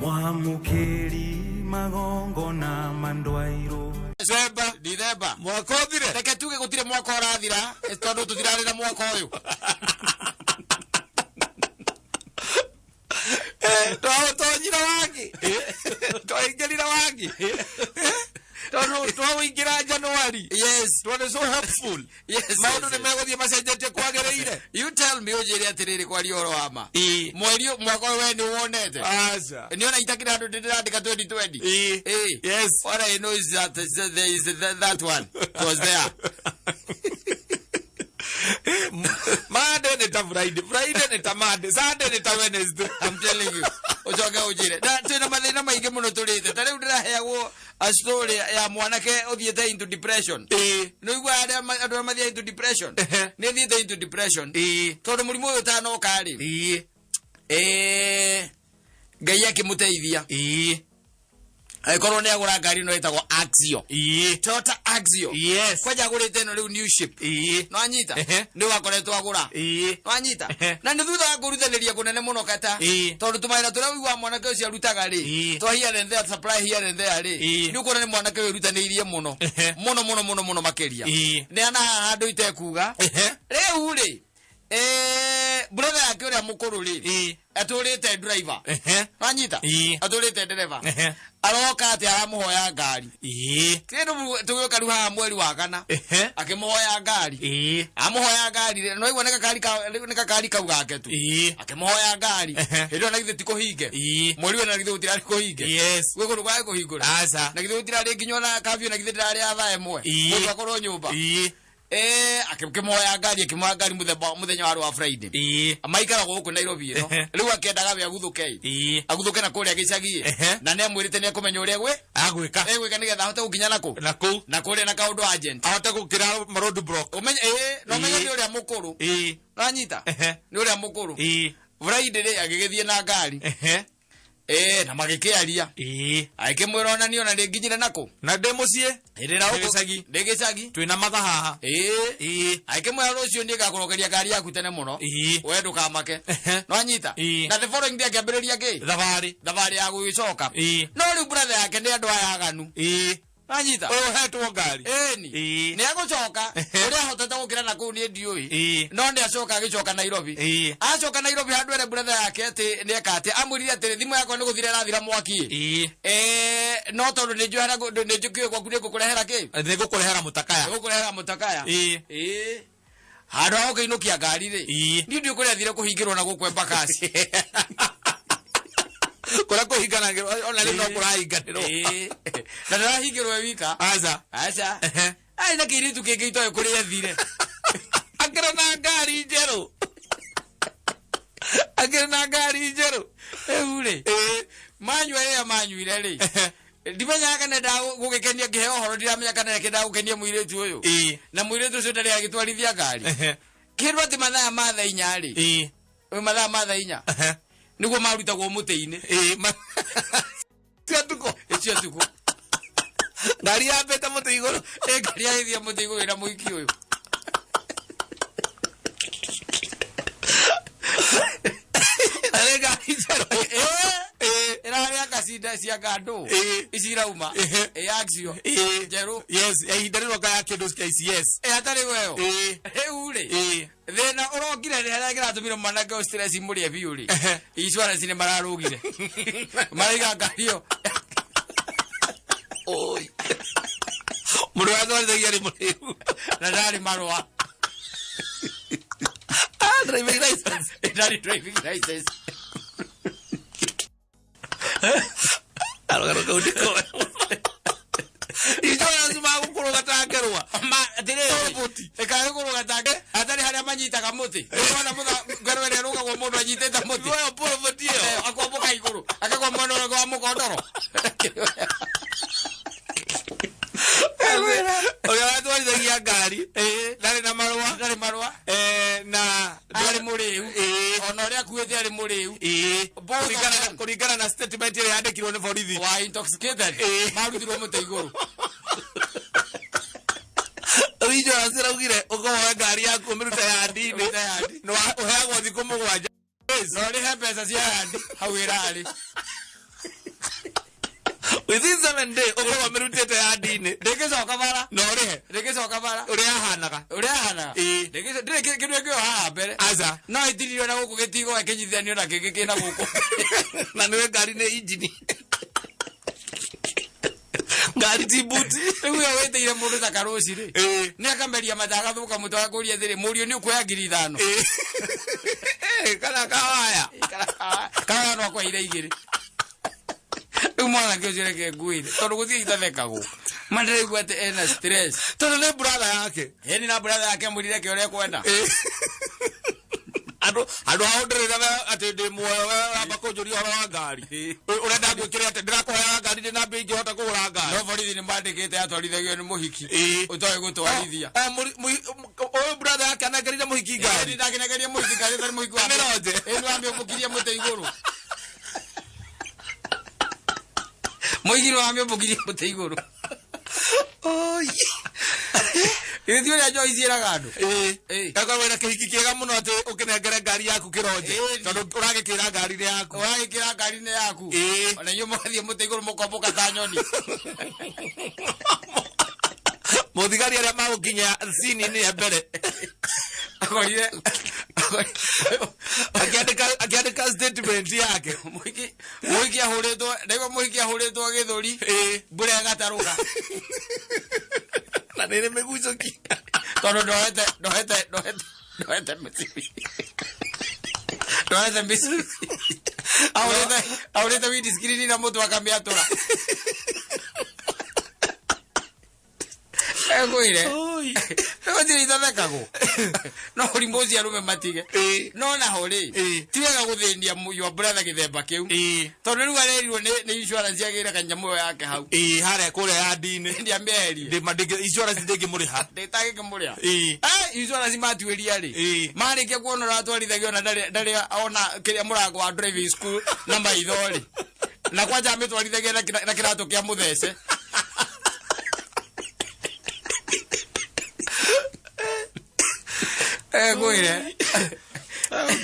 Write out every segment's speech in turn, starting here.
Mwamũkĩri magongona mandwairwo. December. Dithemba. Mwaka ũthire. Reke tuge gũtirĩ mwaka ũrathira tondũ tũtirarĩ na mwaka ũyũ. Twaũtonyire wangi. Twaingĩrire wangi. Tondũ twaũingĩra January. Yes. Tondũ so hopeful. Yes. Maũndũ nĩ yes. megũthiĩ macenjetie kwagĩrĩire. You tell me ũnjĩre atĩrĩrĩ kwaria ũhoro wa ma. Ĩĩ. Mweri mwaka ũyũ we nĩ wonete. Aca. Nĩ ona itakĩrĩ handũ ndĩrandĩka 2020. Ĩĩ. Ĩĩ. Yes. All I know is that there is that one. It was there. Monday nĩ ta Friday, Friday nĩ ta Monday, Sunday nĩ ta Wednesday. I'm telling you. Ũcoke ũnjĩre. Na twĩna mathĩna maingĩ mũno tũrĩte. Ta rĩu ndĩraheagwo a story ya mwanake ũthiĩte into depression. Ĩĩ. Nĩ ũiguaga arĩa andũ arĩa mathiaga into depression. Ehe. Nĩ thiĩte into depression. Ĩĩ. Tondũ mũrimũ ũyũ ũtanoka rĩ. Ĩĩ. Ngai akĩmũteithia. Ĩĩ. Agĩkorwo nĩ agũra ngari ĩno ĩtagwo Axio. Ĩĩ. Toyota Axio. Yes. Kwanja agũrĩte ĩno rĩu new shape. Ĩĩ. No anyita. Ehe. Nĩ wakoretwo agũra. Ĩĩ. Wanyita Ehe. na nĩ thutha wa kũrutanĩria kũnene mũno kata Ĩĩ. tondũ tũmawĩra tũrĩa ũiguaga mwanake ũcio arutaga rĩ Ĩĩ. twa here and there supply here and there rĩ Ĩĩ. nĩ ũkuona nĩ mwanake wĩrutanĩirie mũno Ehe. mũno mũno mũno mũno makĩria Ĩĩ. nĩ ana haha handũ itekuga Ehe. rĩu rĩ brother yake ũrĩa mũkũrũ rĩ Ĩĩ. atũrĩte driver Ehe. wanyita Ĩĩ. atũrĩte ndereba Ehe. aroka atĩ aramũhoya ngari Ĩĩ. kĩndũ tũgĩũka rĩu haha mweri wa kana Ehe. akĩmũhoya ngari Ĩĩ. amũhoya ngari rĩ, no igua nĩ gakari nĩ gakari kau gake tu Ĩĩ. akĩmũhoya ngari Ehe. hĩndĩ ĩyo na githĩ ti kũhinge Ĩĩ. mweri ũyũ na githĩ gũtirarĩ kũhinge Yes. gwĩ kũndũ kwarĩ kũhingũre Aca. na githĩ gũtirarĩ nginya ona kafyu na githĩ ndĩrarĩ ya thaa ĩmwe Ĩĩ. mũndũ akorwo nyũmba Ĩĩ. Akĩmũhoya ngari akĩmũhoya ngari mũthenya warĩ wa Friday. Ĩĩ. Maikara gũkũ Nairobi ĩno. Ehe. Rĩu akĩendaga we aguthũke ĩ. Ĩĩ. Aguthũke na kũrĩa gĩcagi ĩ. Ehe. Na nĩ amwĩrĩte nĩ ekũmenya ũrĩa gwĩ Agwĩka. egwĩka nĩgetha ahote gũkinya na kũ Na kũu. na kũrĩa na kaũndũ agent. Ahote gũkĩra road block. Ũmenye ĩ na ũmenye Ĩĩ. nĩ ũrĩa mũkũrũ. Ĩĩ. Ũranyita? Ehe. Nĩ ũrĩa mũkũrũ. Ĩĩ. Friday rĩ agĩgĩthiĩ na ngari. Ehe. Na magĩkĩaria. Ĩĩ. Agĩkĩmwĩra ona niĩ ona nĩ nginyire na kũ. Na ndĩ mũciĩ. Ĩrĩ na Ndĩ gũkũ- gĩcagi. Ndĩ gĩcagi. Twĩna matha haha. Ĩĩ. Ĩĩ. Agĩkĩmwĩra rũciũ niĩ ngakũrokeria ngari yaku tene mũno. Ĩĩ. We ndũkamake. Ehe. Nwanyita? Ĩĩ. Na the following day akĩambĩrĩria kĩ? Thabarĩ. Thabarĩ ya gũgĩcoka. Ĩĩ. No rĩu brother yake nĩ andũ aya aganu. Ĩĩ. Nwanyita? Ũyũ ũhetwo ngari. Ĩni. Ĩĩ. Nĩ agũcoka. Ehe. Ũrĩa ahotete gũkĩra na kũu niĩ ndiũĩ. Ĩĩ. No nĩ acoka agĩcoka Nairobi. Ĩĩ. Acoka Nairobi handũ ere brother yake atĩ nĩ eka atĩ amwĩrire atĩrĩ thimũ yakwa nĩ gũthira ĩrathira mwaki. Ĩĩ. No tondũ nĩ njũĩ harĩa nĩ njũkĩũĩ gwaku nĩ ngũkũrehera kĩ? Nĩ ngũkũrehera mũtakaya. Nĩ ngũkũrehera mũtakaya. Ĩĩ. Ĩĩ. Handũ ha gũkĩinũkia ngari rĩ. Ĩĩ. Niĩ ndiũĩ kũrĩa athire kũhingĩrwo na gũkũ Embakasi. Kũrĩa kũhinganagĩrwo ona rĩu no kũrahinganĩrwo. Ĩĩ. Na ndarahingĩrwo e wika. Aca. Aca. Ehe. Arĩ na kĩirĩtu kĩngĩ itoĩ kũrĩa athire. Akĩrĩ na ngari njerũ. Akĩrĩ na ngari njerũ. Rĩu rĩ. Ĩĩ. Manyua rĩrĩa manyuire rĩ. Ehe. Ndimenyaga kana ndendaga gũgĩkenia ngĩheo ũhoro ndiramenya kana ndendaga gũkenia mũirĩtu ũyũ. Ĩĩ. Na mũirĩtu ũcio ndarĩ agĩtwarithia ngari. Ehe. Kĩndũ atĩ mathaa ma thaa inya rĩ. Ĩĩ. Mathaa ma thaa inya. Ehe. Nĩguo marutagwo mũtĩ-inĩ. Ĩĩ. Cia tukũ. Cia tukũ. Ngari yambĩte mũtĩ igũrũ. Ĩ ngari yagĩthiĩ mũtĩ igũrũ ĩna mũiki ũyũ. Na nĩ ngari njerũ. Ĩĩ. Ĩrarĩa kacinda cia ngandũ. Ĩĩ. Ici irauma. Ehe. Ĩ Axio. Ĩĩ. Njerũ. Yes, ya ihinda rĩrĩ oka ya kĩndũ KCS. Ĩ hatarĩ weyo. Ĩĩ. Rĩu rĩ. Ĩĩ. Thĩna ũrokire rĩ harĩa kĩratũmire mwanake ũyũ stress mũrĩe biũ rĩ. Ehe. Insurance nĩ mararũgire. Maraiga ngari ĩyo. Oi. Mũndũ watwarithagia arĩ mũrĩu. Na ndarĩ marũa. Ah, driving license. Ndarĩ driving license. Karũgano kau ndikoĩ. Insurance magũkũrũga ta ngerwa. Ma atĩrĩrĩ. Toboti. Ĩkaga kũrũga take hatarĩ harĩa manyitaga mũtĩ. Ũrona ngerwa ĩrĩa ĩrũgagwo mũndũ anyitĩte mũtĩ. Woyo pũrũbũti ĩyo. Akwambũka igũrũ. Akagwa mwena ũrĩa wa mũkondoro. Ũrĩa watwarithagia ngari. Ndarĩ na marũa. Ndarĩ marũa. Na Arĩ mũrĩu. Ĩĩ. Ona ũrĩa akuĩte arĩ mũrĩu. Ĩĩ. Both of them. Kũringana na statement ĩrĩa yandĩkirwo nĩ borithi. Wa intoxicated. Ĩĩ. Marutirwo mũtĩ igũrũ. Rĩu insurance ĩraugire ũkohoe ngari yaku ũmĩrute yandi-inĩ. Ũrute yandi. Na ũheagwo thikũ 7. Na ũrĩhe mbeca cia yandi hau ĩrarĩ. Within 7 day ũkorwo ũmĩrutĩte yandi-inĩ. Ndĩngĩcoka bara. Na ũrĩhe. Ndĩngĩcoka bara. Ũrĩa yahanaga. Ũrĩa hana. Ĩĩ. Ndĩrĩ kĩndũ ĩngĩo haha mbere. Aca. No ĩtinirio na gũkũ gĩtigo ĩkĩnyitithanio na kĩngĩ kĩna gũkũ. Na nĩwe ngari nĩ injini, ngari ti buti. Rĩu ĩyo wĩtĩire mũndũ ta karũci rĩ, Ĩĩ. nĩ akameria mata agathũka mũtwe, agakũria atĩrĩ, mũriũ, nĩ ũkuoya 5,000? Ĩĩ. Kana kawaya. Kana no akwaire igĩrĩ. Rĩu mwanake ũcio reke nguĩre, tondũ gũtirĩ itathekagwo ma ndĩraigua atĩ ena stress. Tondũ nĩ brother yake. Ĩni na brother yake amwĩrire ke ũrĩa kwenda. Ĩĩ. Andũ hao ndĩrĩra we atĩ ndĩ muoyo, we ũramba kũnjũria ũhoro wa ngari. Ũrenda ngwĩkĩre atĩ ndĩrakũheaga ngari, ndĩ na mbia ingĩhota kũgũra ngari. No borithi nĩ mandĩkĩte atwarithagio nĩ mũhiki Ĩĩ. ũtoĩ gũtwarithia. O, ũyũ brother yake anengerire mũhiki ngari. Ngari ndakinegeria mũhiki ngari tarĩ mũhiki wa Amĩronje. Ĩĩ, nĩwamĩũmbũkirie mũtĩ igũrũ. Mũhiki nĩwamĩũmbũkirie mũtĩ igũrũ. Githĩ ti ũrĩa njohi ciĩraga andũ? Ĩĩ. Ĩĩ. Gakorwo wĩna kĩhiki kĩega mũno atĩ ũkĩnengere ngari yaku kĩronje. Ĩĩ. Tondũ ũragĩkĩra ngari-inĩ yaku. Ũragĩkĩra ngari-inĩ yaku. Ĩĩ. Ona inyuĩ mũgathiĩ mũtĩ igũrũ mũkombũka ta nyoni. Mũthigari arĩa magũkinya cini-inĩ ya mbere Akorire akĩandĩka statement yake. Mũhiki ahũrĩtwo, ndaigua mũhiki ahũrĩtwo gĩthũri. Ĩĩ. Mbura ĩgatarũka. Na nĩ rĩ mĩgucũki. Tondũ ndohete mĩcibi, ndohete mĩcibi, ahũrĩte windscreen na mũtwe akamĩatũra. Egwire gũtirĩ itathekagwo, no ũrimũ ũcio arũme matige. Ĩĩ. No naho rĩ, Ĩĩ. ti wega gũthĩnia your brother gĩthemba kĩu, Ĩĩ. tondũ rĩu arerirwo nĩ insurance yagĩre kanyamũ ĩyo yake hau. Ĩĩ, harĩa kũrĩa yandi-inĩ. Ndiamĩeherie. Insurance ndĩngĩmũrĩha. Ndĩtagĩkĩmũrĩa. Ĩĩ. Insurance matuĩria rĩ, Ĩĩ. marĩkia kuona ũratwarithagio ona ndarĩ ona kĩrĩa mũrango wa driving school na maitho rĩ, na kwanja amĩtwarithagia na kĩratũ kĩa mũthece. Ngwĩre.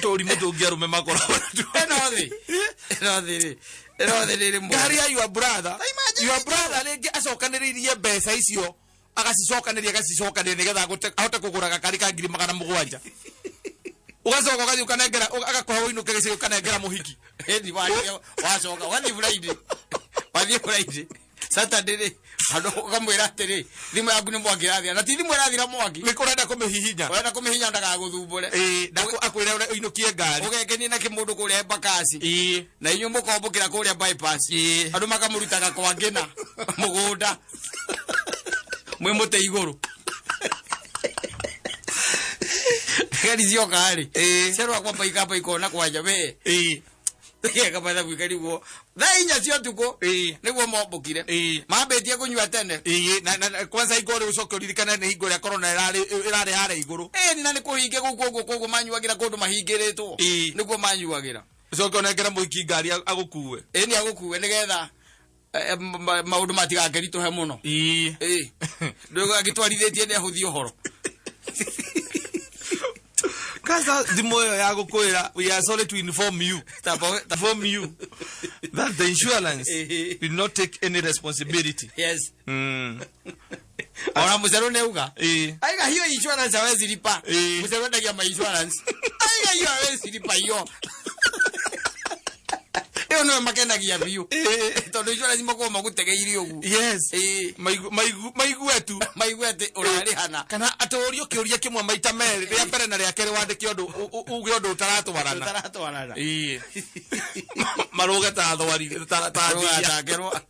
Tũrimũ tũngĩ arũme makoragwo natuo. Ĩno thĩ rĩ, ĩno thĩ rĩrĩ Ngari ya your brother. Imagine. Your brother rĩngĩ acokanĩrĩirie mbeca icio, agacicokanĩria nĩgetha ahote kũgũra gakari ka 700,000. Ũgacoka ũgathiĩ ũkanengera, agakũhe ũinũke gĩcagi ũkanengera mũhiki. Ĩni wacoka wathiĩ Friday, wathiĩ Friday, Saturday rĩ, andũ ũkamwĩra atĩrĩ, thimũ yaku nĩ mwaki ĩrathira, na ti thimũ ĩrathira mwaki. Nĩ kũrenda kũmĩhihinya. Ũrenda kũmĩhinya ndagagũthumbũre. Ĩĩ, na akwĩre ũrĩa ũinũkie ngari. Ũgekenie na kĩmũndũ kũrĩa Embakasi. Ĩĩ. Na inyuĩ mũkombũkĩra kũrĩa bypass. Ĩĩ. Andũ makamũrutaga kwa ngĩna mũgũnda mwĩ mũtĩ igũrũ. Thigari cioka rĩ, Ĩĩ. ciarora kwamba ikamba ikona kwanja we Ĩĩ. gekabatha gwĩkarigwo thaa 4 cia ũtukũ. Ĩĩ. Nĩguo mombũkire. Ĩĩ. Mambĩtie kũnyua tene. Ĩĩ, na kwanza hingo rĩ ũcoke ũririkane nĩ hingo ĩrĩa corona ĩrarĩ harĩa igũrũ. Ĩni na nĩ kũhinge gũkũ ũguo, koguo manyuagĩra kũndũ mahingĩrĩtwo. Ĩĩ. Nĩguo manyuagĩra. Ũcoke ũnengere mũhiki ngari agũkue. Ĩni agũkue nĩgetha maũndũ matigakĩritũhe mũno. Ĩĩ. Ĩĩ, ndũgagĩtwarithĩtie nĩ ahũthie ũhoro. Kwanza thimũ ĩyo ya gũkwĩra, "We are sorry to inform you inform you that the insurance Ĩĩ. will not take any responsibility." Yes. Ona mũcero nĩ auga, Ĩĩ. aiga hiyo insurance hawezi lipa. Ĩĩ. Mũcero endagia ma insurance, aiga hiyo hawezi lipa, hiyo ĩyo nĩwe makenagia biũ. Ĩĩ. Tondũ insurance makoragwo magũtegeire ũguo. Yes. Ĩĩ. Maigue tu. Maigue atĩ ũrarĩhana. Kana atũrio kĩũria kĩmwe maita merĩ, rĩa mbere na rĩa kerĩ wandĩke ũndũ uge ũndũ ũtaratwarana. Ũtaratwarana. Ĩĩ, marũge ta thwari ta thiia. Ũgatangerwo.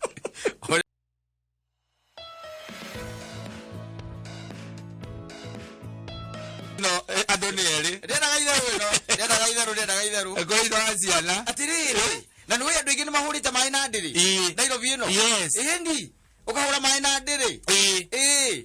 No andũ nĩ erĩ. Ndĩendaga itherũ ĩno, ndĩendaga itherũ, ndĩendaga itherũ. Kũrĩ itho ciana. Atĩrĩrĩ, na nĩ andũ aingĩ nĩ mahũrĩte maĩ na ndĩrĩ. Ĩĩ. Nairobi ĩno. Yes. Ĩni ũkahũra maĩ na ndĩrĩ. Ĩĩ. Ĩĩ,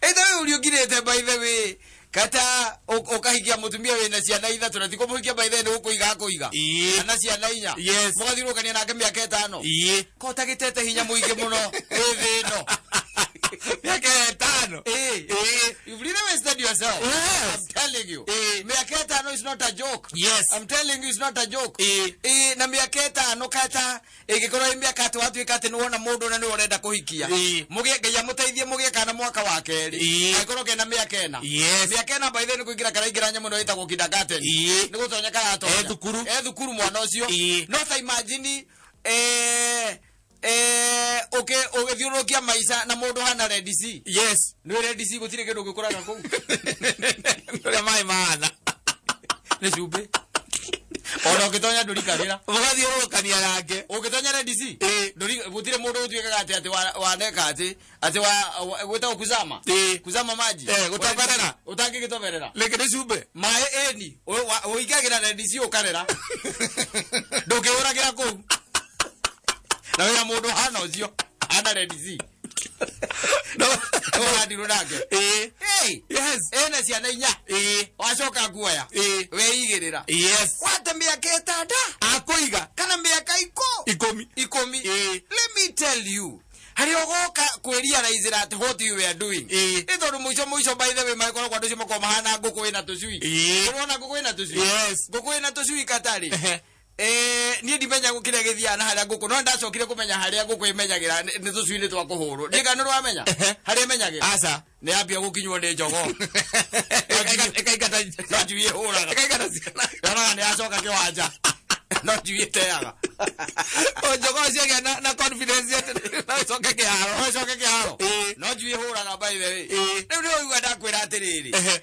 ĩthe ũriũngirĩte, by the way, kata ũkahikia mũtumia wĩna ciana ithatũ, na ti kũmũhikia, by the way, nĩ gũkũiga akũiga. Ĩĩ. Kana ciana inya. Yes. Mũgathiũrũrũkania nake mĩaka 5. Ĩĩ. Ko tagĩtete hinya mũingĩ mũno wĩ thĩ ĩno. Mĩaka 5. Ĩĩ. Ĩĩ. You've really wasted yourself. Yes. I'm telling Telling you. Mĩaka 5 is not a joke. Yes. I'm telling you, it's not a joke. Ĩĩ. Ĩĩ, na mĩaka 5 kata ĩngĩkorwo ĩ mĩaka atĩ watuĩka atĩ nĩwona mũndũ na nĩwe ũrenda kũhikia, mũgĩe, Ngai amũteithie mũgĩe kana mwaka wa kerĩ, angĩkorwo kena mĩaka 4, mĩaka 4, by the way, nĩ kũingĩra karaingĩra nyamũ ĩno ĩtagwo kindergarten. Nĩ gũtonya karatonya. E thukuru. E thukuru mwana ũcio. No ta imagine ũgĩthiũrũrũkia maica na mũndũ hana Red Sea. Nĩ Red Sea gũtirĩ kĩndũ gĩkũraga kũu. Ũrĩa maĩ mahana. Nĩ cumbĩ, ona ũngĩtonya ndũrikarĩra. Mũgathiũrũrũkania nake. Ũngĩtonya Red Sea, gũtirĩ mũndũ ũtuĩkaga atĩ waneka atĩ gwĩtagwo kuzama. Kuzama maji. Gũtoberera. Ũtangĩgĩtoberera. Rĩngĩ nĩ cumbĩ. Maĩ ĩni ũingagĩra Red Sea ũkarera, ndũngĩũragĩra kũu na wĩna mũndũ hana ũcio hana Red Sea ũrandirwo nake. Hey! Ena ciana 4. Wacoka nguoya, weigĩrĩra, wate mĩaka 6 Akũiga. Kana mĩaka 10. 10. Let me tell you, harĩa ũgoka kwĩrealize atĩ what you were doing, nĩ tondũ mũico mũico, by the way, magĩkoragwo andũ acio makoragwo mahana ngũkũ ĩna tũcui. Ũrona ngũkũ ĩna tũcui? Yes. Ngũkũ ĩna tũcui katarĩ. Niĩ ndimenya kĩrĩa gĩthiaga na harĩa ngũkũ, no ndacokire kũmenya harĩa ngũkũ ĩmenyagĩra nĩ tũcui-inĩ twa kũhũrwo. Ndiĩ kana nĩ ũramenya harĩa ĩmenyagĩra. Aca. Nĩ yambia gũkinywo nĩ jogoo. Ĩkaingata. No njui ĩhũraga. Ĩkaingata ciana. Yonaga nĩ yacoka kĩwanja, no njui ĩteaga. O jogoo ciagĩa na confidence atĩ no ĩcoke kĩharo. No ĩcoke kĩharo. No njui ĩhũraga, by the way. Rĩu nĩ ũigua ndakwĩra atĩrĩrĩ,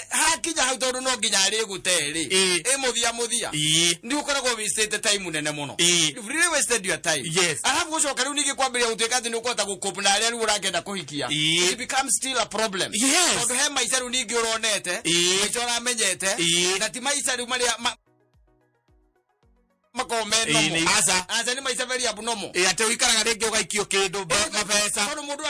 hakinya hau, tondũ no nginya arĩgũte rĩ, ĩ mũthia mũthia, nĩ ũkoragwo wasted time nene mũno. You've really wasted your time. Alafu gũcoka rĩu ningĩ kwambĩrĩria gũtuĩka atĩ nĩ ũkũhota gũcope na arĩa rĩu ũrakenda kũhikia, it becomes still a problem. Tondũ he maica rĩu ningĩ ũronete, maica ũramenyete, na ti maica rĩu marĩa makoragwo me normal. Aca. Aca, nĩ maica very abnormal. Ĩĩ, atĩ ũikaraga rĩngĩ ũgaikio kĩndũ mabeca. Tondũ mũndũ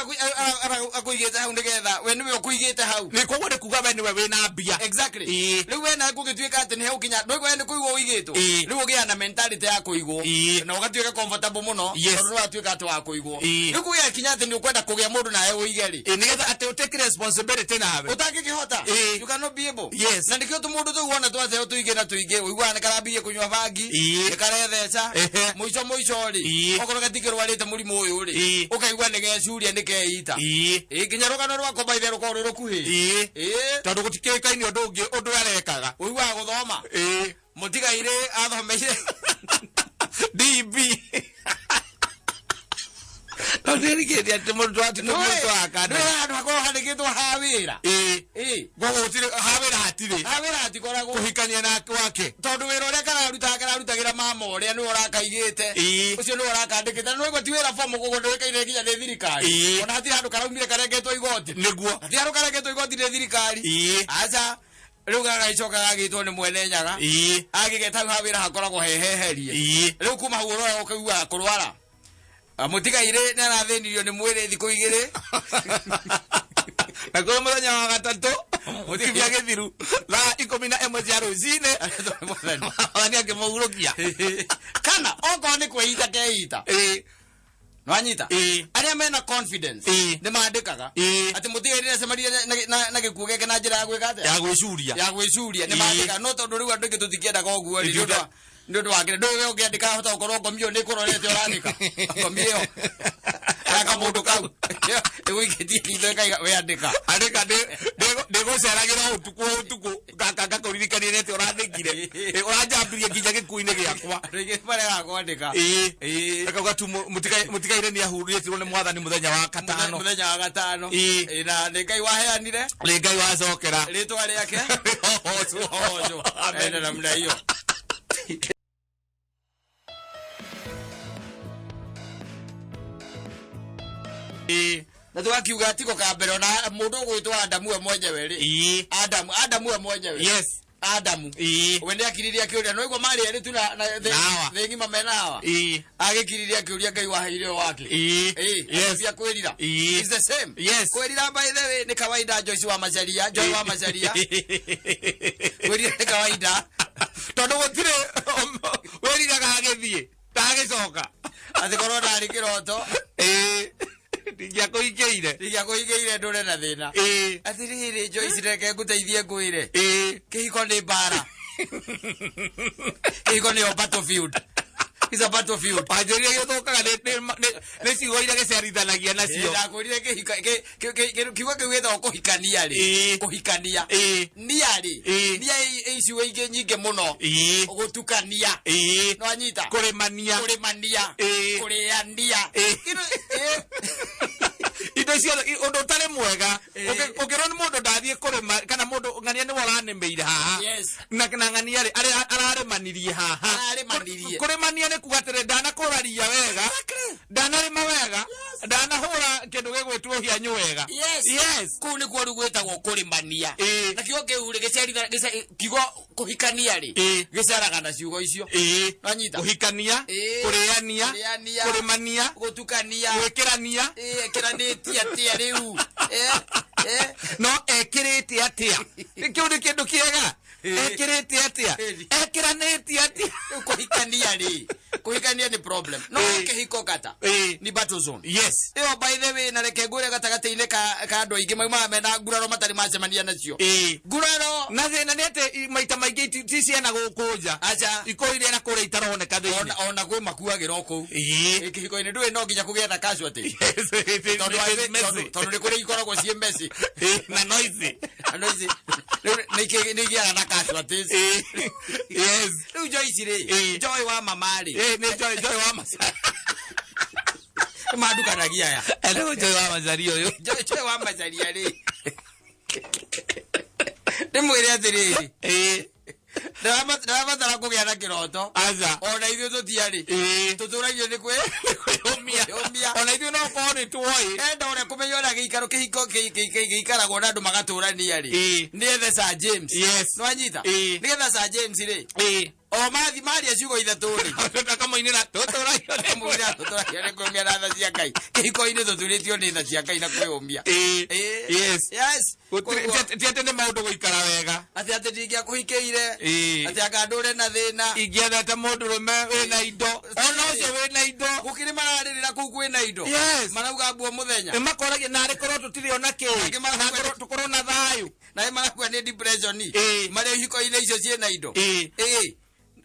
akũigĩte hau nĩgetha we nĩwe ũkũigĩte hau. Nĩ koguo nĩ kuga we nĩwe wĩna mbia. Exactly. Rĩu we nawe kũgĩtuĩka atĩ nĩ haukinya ndũigua we nĩ kũigwo ũigĩtwo. Rĩu ũgĩa na mentality ya kũigwo, na ũgatuĩka comfortable mũno, tondũ nĩ watuĩka atĩ wa kũigwo. Rĩu kũgĩa atĩ nĩ ũkwenda kũgĩa mũndũ nawe ũige rĩ, Ĩĩ, nĩgetha atĩ ũtake responsibility nawe. Ũtangĩkĩhota. You cannot be able. Na nĩkĩo tũmũndũ tũu wona twateo tũingĩ na tũingĩ, ũiguaga nĩ karambirie kũnyua bangi, nĩ karetheca. Mũico mũico rĩ, okorwo gatikĩrwarĩte mũrimũ ũyũ rĩ, ũkaigua nĩ gecuria, nĩ keita. Ĩĩ, nginya rũgano rwako maithe rũkorwo rwĩ rũkuhĩ. Tondũ gũtikĩũĩkaine ũndũ ũngĩ ũndũ arekaga. Ũiguaga gũthoma, mũtigairĩ athomeire DB no ndirikĩtie atĩ mũndũ atĩ nĩ mũndũ wa kana. Nĩ handũ hakorwo handĩkĩtwo ha wĩra. Koguo gũtirĩ ha wĩra, hatirĩ. Ha wĩra hatikoragwo. Kũhikania nake wake. Tondũ wĩra ũrĩa kararutagĩra mama ũrĩa nĩwe ũrakaigĩte, ũcio nĩwe ũrakandĩkĩte, na nĩwaigua ti wĩra bomu, koguo ndũĩkaine nginya nĩ thirikari. Ona hatirĩ handũ karaumire karengetwo igoti. Hatirĩ handũ karengetwo igoti nĩ thirikari. Aca, rĩu gagagĩcoka gagĩtwo nĩ mwene Nyaga, agĩgeta hau ha wĩra hakoragwo heheherie. Rĩu kuma hau ũroya ũkaiguaga kũrwara. Mũtigairĩ nĩ arathĩnirio nĩ mwĩrĩ thikũ 2. Na kũrĩ mũthenya wa gatatũ kiumia gĩthiru thaa 11 cia rũcinĩ, Mwathani akĩmũhurũkia. Kana okorwo nĩ kwĩita keita. Nwanyita? Arĩa mena confidence nĩ mandĩkaga atĩ mũtigairĩ nĩacemanirie na gĩkuũ gĩake na njĩra ya gwĩka atĩa? Ya gwĩcuria. Ya gwĩcuria nĩ mandĩkaga, no tondũ rĩu andũ aingĩ tũtikĩendaga ũguo rĩ, nĩ ũndũ wa kĩrĩa ndũĩ we ũngĩandĩka, hota gũkorwo ngomi ĩyo nĩ ĩkũrorete ũrandĩka ngomi ĩyo ya kamũndũ kau ĩgũikĩtie ritho ĩkaiga we andĩka. Andĩka, ndĩgũceragĩra ũtukũ o ũtukũ ngaka ngakũririkania nĩ atĩ ũrandĩkire. Ũranjambirie nginya gĩkuũ-inĩ gĩakwa. Andũ aingĩ maregaga kwandĩka. Akauga tu mũtigaire nĩ ahurĩtirwo nĩ Mwathani mũthenya wa katano. Mũthenya wa gatano. Ĩĩ, na nĩ Ngai waheanire. Nĩ Ngai wacokera. Rĩtwa rĩake Rĩhocwo. Hocwo. Ende namna hiyo. Na tũgakiuga tiko ka mbere ona mũndũ ũgwĩtwo Adamu we mwenyewe rĩ, Adamu we mwenyewe, Adamu we nĩ akiririe akĩũria, no igua marĩ erĩ tu na Na Hawa. Thĩ ng'ima mena Hawa, agĩkiririe akĩũria Ngai waheire wake. Cia kwĩrira. It's the same. Kwĩrira, by the way, nĩ kawaida. Joyce wa Macharia, Joy wa Macharia, kwĩrira nĩ kawaida. Tondũ gũtirĩ wĩriraga agĩthiĩ ndagĩcoka. Atĩ korwo ndarĩ kĩroto. Ndingĩakũhingĩire. Ndingĩakũhingĩire ndũre na thĩna. Ĩĩ. Atĩrĩrĩ Joyce, reke ngũteithie ngwĩre. Ĩĩ. Kĩhiko nĩ mbara. Kĩhiko nĩyo battlefield. It's a battlefield. Wanjĩrire gĩthũkaga nĩ ciugo iria gĩciarithanagia nacio. Ndakwĩrire kĩhiko kiugo kĩu gĩtagwo kũhikania rĩ. Ĩĩ. Kũhikania. Ĩĩ. Nia rĩ. Ĩĩ. Nia ĩ ciugo ingĩ nyingĩ mũno. Ĩĩ. Gũtukania. Ĩĩ. Nĩwanyita? Kũrĩmania. Kũrĩmania. Ĩĩ. Kũrĩania. Ĩĩ. Ĩĩ. Indo ciothe ũndũ ũtarĩ mwega. Ĩĩ. Ũngĩrwo nĩ mũndũ ndathiĩ kũrĩma kana mũndũ ng'ania nĩwe ũranĩmĩire haha. Yes. Na ng'ania rĩ ararĩmanirie haha. Ararĩmanirie. Kũrĩmania nĩ kuga atĩrĩ ndanakũra ria wega. Ndanarĩma wega. Ndanahũra kĩndũ gĩgwĩtwo hianyũ wega. Yes. Yes. Kũu nĩkuo rĩu gwĩtagwo kũrĩmania. Ĩĩ. Na kiugo kĩu rĩ kiugo kũhikania rĩ Ĩĩ. gĩcaraga na ciugo icio. Ĩĩ. Nĩwanyita? Kũhikania, Ĩĩ. kũrĩania, Kũrĩania. kũrĩmania, Gũtukania. gwĩkĩrania. Ĩĩ, ĩkĩranĩtie atĩa rĩu? No ekĩrĩte atĩa? Kĩu nĩ kĩndũ kĩega. Ekĩrĩte atĩa? Ĩĩ. Ekĩranĩtie atĩa? Rĩu kũhikania rĩ, kũhikania nĩ problem. No Ĩĩ. kĩhiko kata Ĩĩ. nĩ battle zone. Yes. Ĩyo by the way, na reke ngwĩre gatagatĩ-inĩ ka andũ aingĩ maumaga mena nguraro matarĩ macemania nacio. Ĩĩ. Nguraro. Na thĩna nĩ atĩ maita maingĩ ti ciana gũkũ nja. Aca. Ikũrũ iria na kũrĩa itaroneka thĩinĩ. Ona kwĩ makuagĩra o kũu. Ĩĩ. Ĩ, kĩhiko-inĩ ndũĩ no nginya kũgĩe na casualty. Yes, it is- Tondũ it is messy. tondũ nĩ kũrĩ ikoragwo ciĩ messy. Ĩĩ, na noisy. Na noisy. Rĩu nĩ igĩaga na casualties. Ĩĩ. Yes. Rĩu Joyce rĩ, Ĩĩ. Joy wa mama rĩ, Ĩĩ, nĩ Joy wa Macaria. nĩ mandukanagia aya. Rĩu Joy wa Macaria ũyũ. Joy wa Macaria rĩ, ndĩmwĩre atĩrĩrĩ, Ĩĩ. ndĩrabatara kũgĩa na kĩroto. Aca. Ona ithuĩ tũtiarĩ. Ĩĩ. Tũtũragio nĩ Kwĩyũmia. kwĩyũmia. Ona ithuĩ no korwo nĩ tuoĩ. Enda ũrĩa kũmenya ũrĩa gĩikaro kĩhiko gĩikaragwo na andũ magatũrania rĩ. Ĩĩ. Nĩ ethe Sir James. Yes. Nĩwanyita? Ĩĩ. Nĩgetha Sir James rĩ, Ĩĩ. o mathi maria ciugo ithatũ rĩ. Akamoinĩra tũtũragio nĩ Kamũira tũtũragio nĩ kwĩyũmia na tha cia Ngai. Kĩhiko-inĩ tũturĩtio nĩ tha cia Ngai na kwĩyũmia. Ĩĩ. Ĩĩ. Yes. Yes. Ti atĩ nĩ maũndũ gũikara wega. Atĩ atĩ ndingĩakũhikĩire. Ĩĩ. Atĩ anga ndũre na thĩna. Ingĩendete mũndũrũme wĩna indo. Ona ũcio wĩna indo. Gũkĩrĩ mararĩrĩra kũu kwĩna indo. Yes. Marauga mbuo mũthenya. Nĩ makoragia narĩ korwo tũtirĩ ona kĩ. Angĩ marauga- Na tũkorwo na thayũ. Na nĩ marakua nĩ depression. Ĩĩ. Marĩ ihiko-inĩ icio ciĩna indo. Ĩĩ. Ĩĩ.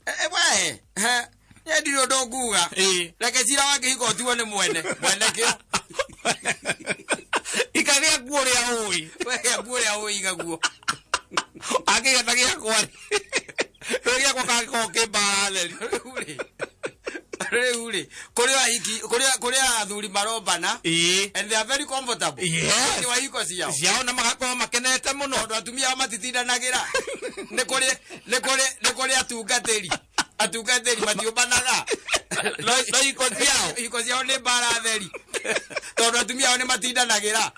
We. He. Niĩ ndirĩ ũndũ nguga. Ĩĩ. Reke cira wa kĩhiko ũtuo nĩ mwene. Mwene kĩo. Ikagĩa nguo ũrĩa ũĩ. We nguo ũrĩa ũĩ iga guo. Angĩgĩa ta gĩakwa rĩ. Rĩu gĩakwa kangĩkorwo kĩ mbara theri. Rĩu rĩ, kũrĩ ahiki, kũrĩ athuri marombana. Ĩĩ. And they are very comfortable. Yes. Thĩinĩ wa ihiko ciao. Ciao na magakorwo makenete mũno. Tondũ atumia ao matitindanagĩra. Nĩ kũrĩ atungatĩri. Atungatĩri matiũmbanaga. No ihiko ciao. Ihiko ciao nĩ mbara theri. Tondũ atumia ao nĩ matindanagĩra.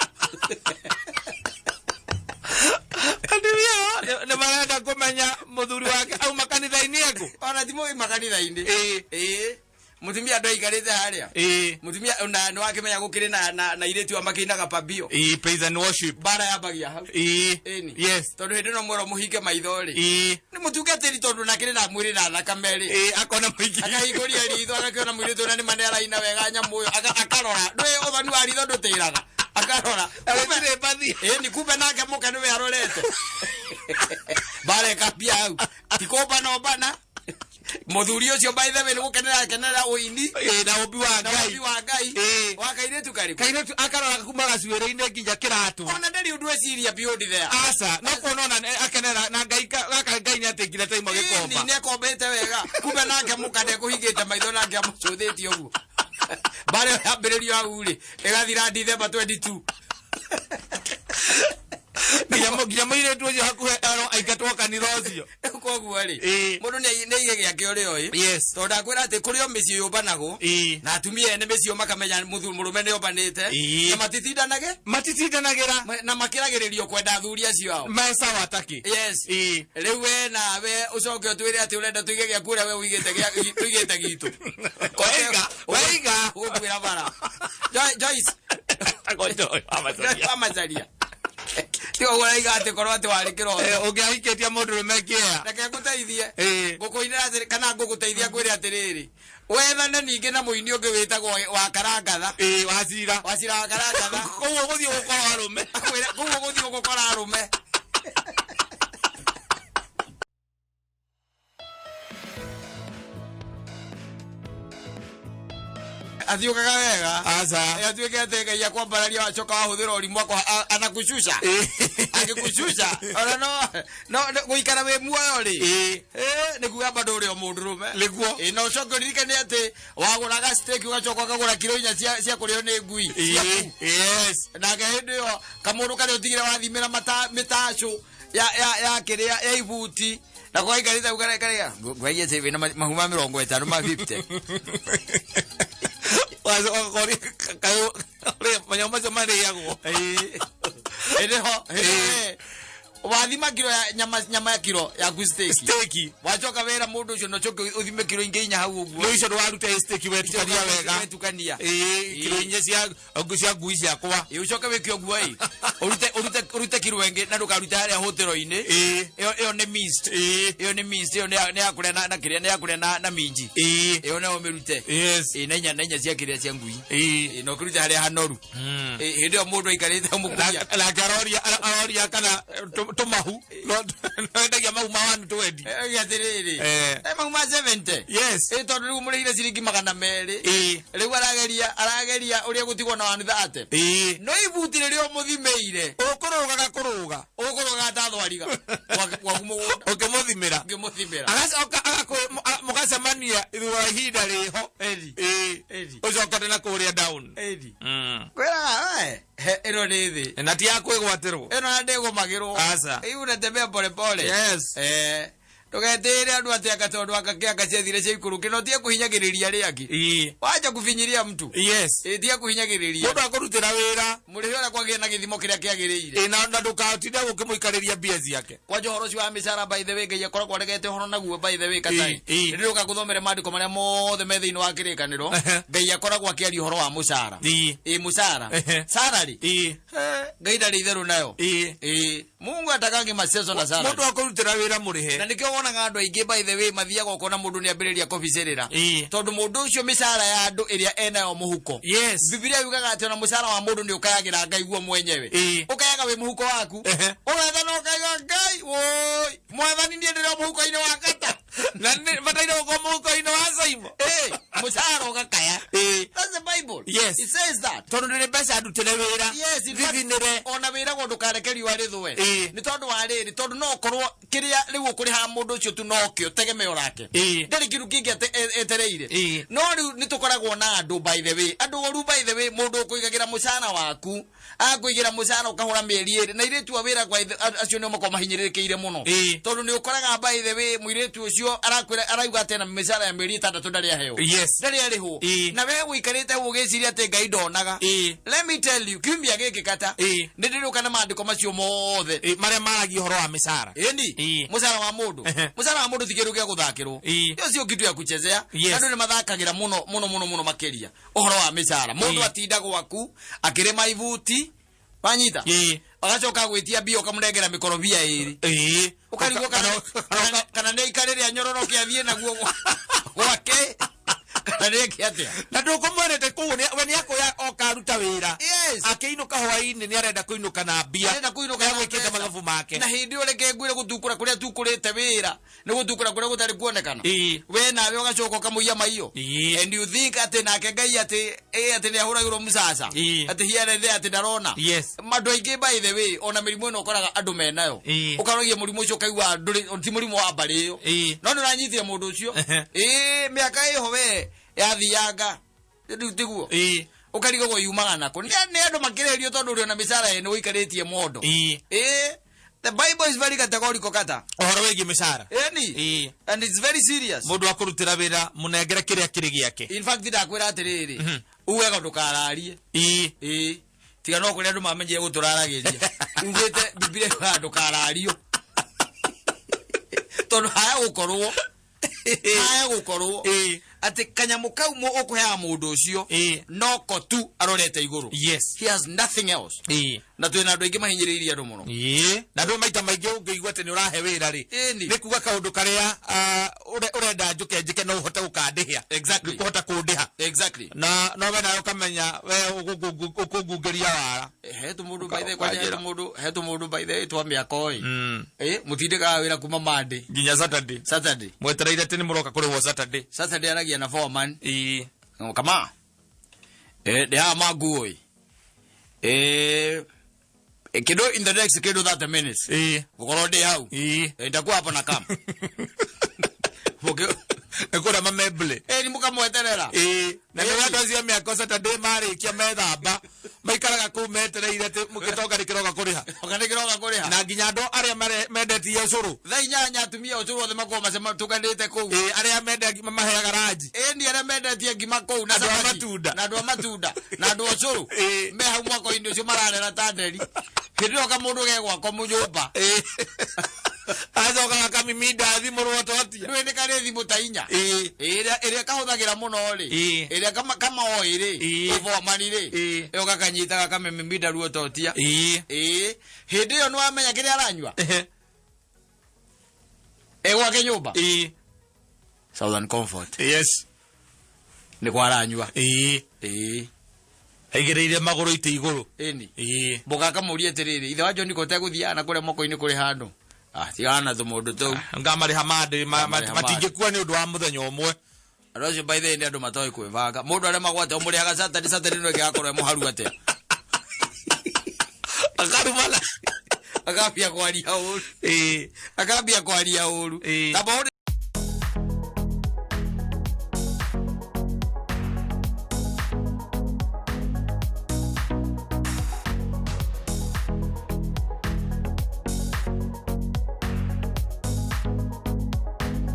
Atumia ao nĩ marenda kũmenya mũthuri wake auma kanitha-inĩ ĩkũ. Ona ti mũima kanitha-inĩ. Ĩĩ. Ĩĩ. Mũtumia ndaikarĩte harĩa. Ĩĩ. Mũtumia na nĩ wakĩmenya gũkĩrĩ na airĩtu a makĩinaga pambio. Ĩĩ, praise and worship. Mbara yambagia hau. Ĩĩ. Ĩni. Yes. Tondũ hĩndĩ ĩno mwerwo mũhinge maitho rĩ. Ĩĩ. Nĩ mũtungatĩri tondũ nakĩrĩ na mwĩrĩ na thakame rĩ. Ĩĩ, akona mũingĩ. Akahingũria ritho agakĩona mũirĩtu ũrĩa nĩ ma nĩaraina wega nyamũ ĩyo akarora. Ndũĩ ũthoni wa ritho ndũtĩraga. Akarora. Gũtirĩ mbathi. Ĩni kumbe nake mũke nĩwe arorete. Mbara ĩkambia hau. Ti kũmbana ombana. Mũthuri ũcio by the way nĩ gũkenera akenera ũini. Ĩĩ, na ũmbi wa Na Ngai. ũmbi wa Ngai. Ĩĩ. Wa kairĩtu karĩkũ? Kairĩtu akarora kuma gacuĩrĩ-inĩ nginya kĩratũ. Ona ndarĩ ũndũ eciria beyond there. Aca, no kuona ona akenera na Ngai gaka Ngai nĩ atĩngire taima Ĩni gĩkomba. nĩ akombĩte wega. Kumbe nake mũka ndekũhingĩte maitho nake amũcũthĩtie ũguo. Mbara ĩyo yambĩrĩrio hau rĩ, ĩgathira December 22. Nginya mũirĩtu ũcio hakuhĩ ero aingatwo kanitha ũcio. Koguo rĩ, Ĩĩ. mũndũ nĩ aige gĩake ũrĩa oĩ. Yes. Tondũ ndakwĩra atĩ kũrĩ o mĩciĩ yũmbanagwo. Ĩĩ. Na atumia ene mĩciĩ makamenya mũrũme nĩ ombanĩte. Ĩĩ. Na matitindanage. Matitindanagĩra. Na makĩragĩrĩrio kwenda athuri acio ao. Me sawa taki. Yes. Ĩĩ. Rĩu we nawe ũcoke ũtwĩre atĩ ũrenda tũige gĩaku ũrĩa we ũigĩte tũigĩte gitũ. Waiga, waiga. Ũgũkuĩra bara. Joyce. Joy wa Macaria. Wa Macaria. Tiga ũguo ũraiga atĩ korwo atĩ warĩ kĩroto. Ũngĩahikĩtie mũndũrũme kĩea. Reke ngũteithie. Ĩĩ. Ngũkũinĩra atĩrĩ kana ngũgũteithia ngwĩre atĩrĩrĩ. Wethane ningĩ na mũini ũngĩ wĩtagwo wa karangatha. Ĩĩ, wacira. Wacira wa karangatha. Koguo ũgũthiĩ gũkora arũme. Akwĩra kũu ũgũthiĩ ũgũkora arũme. Athiũkaga wega. Aca. Atuĩke atĩ Ngai akwambararia wacoka wahũthĩra ũrimũ anakucuca. Angĩkucuca ona no no gũikara wĩ muoyo rĩ. Nĩ kuga bado ũrĩ o mũndũrũme. Nĩguo. Na ũcoke ũririkane atĩ wagũraga steak ũgacoka ũkagũra kiro inya cia kũrĩo nĩ ngui. Yes. Nake hĩndĩ ĩyo kamũndũ karĩa ũtigire wathimĩra mĩtacũ ya kĩrĩa ya ibuti na kwa ikarĩte ũkarĩa karĩa ngwagia atĩ wĩna mahu ma 50 ma 50. Manyamũ macio marĩagwo. Ĩrĩ ho. Wathima kiro ya nyama ya kiro ya steak. Steak. Wacoka wĩra mũndũ ũcio na ũcoke ũthime kiro ingĩ inya hau ũguo. Rĩu icio ndũwarute steak wetukania wega. Wetukania. Kiro inya cia ngui ciakwa. Ũcoke wĩke ũguo ĩ. Ũrute kiro ĩngĩ na ndũkarute harĩa hũtĩro-inĩ. Ĩyo nĩ minced. Ĩyo nĩ minced, ĩyo nĩ ya kũrĩa na kĩrĩa, nĩ ya kũrĩa na minji. Ĩyo nayo ũmĩrute. Yes. Na inya cia kĩrĩa cia ngui. Na ũkĩrute harĩa hanoru. Hĩndĩ ĩyo mũndũ aikarĩte mũkuia. Nake aroria kana tũmahu. Wendagia mahu ma 120. Atĩrĩrĩ. Mahu ma 70. Yes. Tondũ rĩu mũrĩhire ciringi 200. Rĩu arageria ũrĩa gũtigwo na 130. No ibuti rĩrĩa ũmũthimĩire. Ũkũrũgaga kũrũga. Ũkũrũgaga ta thwariga. Gwaku mũgũnda. Ũkĩmũthimĩra. Ũkĩmũthimĩra. Agacoka mũgacemania thutha wa ihinda rĩho. Ũcokete na kũrĩa down. Kwĩraga we. Ĩno nĩ thĩ. Na ti ya kwĩgwatĩrwo. Ĩno na ndĩgũmagĩrwo. Aca. Ĩu unatembea pole pole. Yes. Ndũgetĩĩre andũ atĩ anga tondũ anga kĩanga ciathire cia ikũrũke no tiga kũhinyagĩrĩria arĩa angĩ. Wacha kũfinyiria mtu. Yes. Tiga kũhinyagĩrĩria. Mũndũ akũrutĩra wĩra. Mũrĩhe ũrĩa kwagĩrĩire na gĩthimo kĩrĩa kĩagĩrĩire. Na ndũkatinde gũkĩmũikarĩria mbia ciake. Kwanja ũhoro ũcio wa mĩcara by the way Ngai akoragwo aregete ũhoro naguo by the way katai. Nĩndĩroka gũthomere maandĩko marĩa mothe me thĩinĩ wa kĩrĩkanĩro. Ngai akoragwo akĩaria ũhoro wa mũcara. Mũcara. Salary. Ngai ndarĩ itherũ nayo. Mungu atakange macezo na salary. Mũndũ akũrutĩra wĩra mũrĩhe. Na nĩkĩo wonaga andũ aingĩ by the way mathiaga ũkona mũndũ nĩambĩrĩria kũbicĩrĩra. Tondũ mũndũ ũcio mĩcara ya andũ ĩrĩa enayo mũhuko. Yes. Bibilia yugaga atĩ ona mũcara wa mũndũ nĩ ũkayagĩra Ngai guo mwenyewe. Ũkayaga wĩ mũhuko waku. Ũgethana ũkaiga Ngai woi mwathani niĩ ndĩrĩ o mũhuko-inĩ wa kata. Na nĩ bataire gũkorwo mũhuko-inĩ wa Saimo. Mũcara ũgakaya. That's the Bible. Yes. It says that. Tondũ ndĩrĩ mbeca ndutĩre wĩra. Yes, in fact, Thithinĩre. ona wĩra gwo ndũkareke riũa rĩthũe. Nĩ tondũ wa rĩrĩ, tondũ no ũkorwo kĩrĩa rĩu ũkũrĩhaga mũndũ ũcio tu nokĩo tegemeo rake. Ndarĩ kĩndũ kĩngĩ etereire. No rĩu nĩ tũkoragwo na andũ by the way. Andũ oru by the way, mũndũ ũkũigagĩra mũcara waku. Akũigĩra mũcara ũkahũra mĩeri ĩrĩ. Na airĩtu a wĩra kwa acio nĩo makoragwo mahinyĩrĩrĩkĩire mũno. Tondũ nĩ ũkoraga by the way mũirĩtu ũcio arakwĩra arauga atĩ ena mĩcara ya mĩeri ĩtandatũ ndarĩ aheo. Yes. Ndarĩ arĩhwo. Na we ũikarĩte hau ũgĩciria atĩ Ngai ndonaga. Let me tell you, kiumia gĩkĩ kata. Nĩ ndĩrĩũka na maandĩko macio mothe. Marĩa maragia ũhoro wa mĩcara. Ĩni. Mũcara wa mũndũ. Mũcara wa mũndũ ti kĩndũ gĩa gũthakĩrwo. Ĩyo sio kitu ya kuchezea. Andũ nĩ mathakagĩra mũno mũno mũno mũno makĩria ũhoro wa mĩcara. Mũndũ atinda gwaku akĩrĩma ibuti wanyita. Agacoka gwĩtia mbia ũkamũnengera mĩkorobia ĩrĩ. Ũkarigwo kana nĩ aikarĩre anyororoke athiĩ naguo gwake. Kana nĩ eke atĩa. Na ndũkũmwendete kũu we nĩ akũya oka aruta wĩra. Yes. Akĩinũka hwaĩ-inĩ nĩ arenda kũinũka na mbia. Arenda kũinũka na Egwĩkĩte mbeca. mathabu make. Na hĩndĩ ĩyo reke ngwĩre gũtukũra kũrĩa tukũrĩte wĩra. Nĩ gũtukũra kũrĩa gũtarĩ kuonekana. We nawe ũgacoka ũkamũiya maiyo. And you think atĩ nake Ngai atĩ atĩ nĩ ahũragĩrwo mũcaca. Atĩ here and there atĩ ndarona. Yes. Andũ aingĩ by the way ona mĩrimũ ĩno ũkoraga andũ menayo. Ũkarogia mũrimũ ũcio ũkaigua ndũrĩ ti mũrimũ wa mbarĩ ĩyo. No nĩ ũranyitire mũndũ ũcio. Mĩaka ĩho we yathianga. Rĩu tiguo. Ũkarigagwo yumaga nako. Nĩ andũ makĩrĩrio tondũ ũrĩ ona mĩcara ĩno ũikarĩtie mondo. The Bible is very categorical kata. Ũhoro wĩgiĩ mĩcara. Ĩni. And it's very serious. Mũndũ akũrutĩra wĩra mũnengere kĩrĩa kĩrĩ gĩake. In fact ndakwĩra atĩrĩrĩ. Uge ndũkararie. Tiga no kũrĩa andũ mamenyire gũtũraragĩria. Ugĩte Bibilia yugaga ndũkarario. Tondũ haya gũkorwo. Haya gũkorwo. Atĩ kanyamũ kau ũkũheaga mũndũ ũcio noko tu arorete igũrũ. Yes. He has nothing else. Na twĩna andũ aingĩ mahinyĩrĩirie andũ mũno. Na andũ maita maingĩ ũngĩigua atĩ nĩ ũrahe wĩra rĩ. Nĩ kuga kaũndũ karĩa Ũrenda njũke njĩke no ũhote gũkandĩhia. Kũhota kũndĩha. Na no we nawe ũkamenya we ũkũngungeria wara. He tũmũndũ by the kwanja he Ũkanjĩra. tũmũndũ, he tũmũndũ by the twa mĩaka ĩ mũtindĩkaga wĩra kuma Monday Nginya Saturday. Saturday. Mwetereire atĩ nĩ mũroka kũrĩhwo Saturday. Saturday aragia na foreman. Ĩĩ. Kama ndĩ haha manguo ĩ kĩndũ in the next kĩndũ 30 minutes gũkorwo ndĩ hau. Ndakuwa hapa na kam. Nĩ kũrĩa mamemble. Nĩ mũkamweterera. Ĩĩ, na nĩ andũ acio a mĩako Saturday marĩkia methamba maikaraga kũu metereire atĩ gĩtonga nĩ kĩroka kũrĩha. Oka nĩ kĩroka kũrĩha. Na nginya andũ arĩa mendetie ũcũrũ. Thaa 8 atumia ũcũrũ othe makorwo tũkanĩte kũu. Ĩĩ, arĩa mendagia mamaheaga ranji. Ĩni arĩa mendetie ngima kũu na Andũ a cabaci, matunda. Na andũ a matunda na andũ a ũcũrũ me hau mwako-inĩ ũcio mararera ta nderi hĩndĩ ĩyo kamũndũ ge gwakwa mũnyũmba. Acokaga akamiminda thimũ rwototia. Ndũĩ nĩ karĩ thimũ ta 4. Ĩrĩa kahũthagĩra mũno rĩ, ĩrĩa kamaoĩ rĩ, ũbomani rĩ, ĩyo gakanyita gakamĩmiminda ruototia. Ĩĩ, hĩndĩ ĩyo nĩwamenya kĩrĩa aranyua ĩ gwake nyũmba. Southern Comfort. Nĩ kwa aranyua. Ĩĩ. Aigĩrĩire magũrũ itĩ igũrũ. Ĩni mboga akamũria atĩrĩrĩ, ithe wa John ko tegũthiaga na kũrĩa moko-inĩ kũrĩ handũ, ah, tigana na tũmũndũ tũu. Ngamarĩha mandĩ. Ngamarĩha. Matingĩkua nĩ ũndũ wa mũthenya ũmwe. Andũ acio by the way nĩ andũ matoĩ kwĩbanga. Mũndũ arĩa magwate ũmũrĩhaga Saturday, Saturday no ĩngĩgakorwo ĩ mũharu atĩa? Akarumana. Akambia kwaria ũru. Akambia kwaria ũru. Tamba.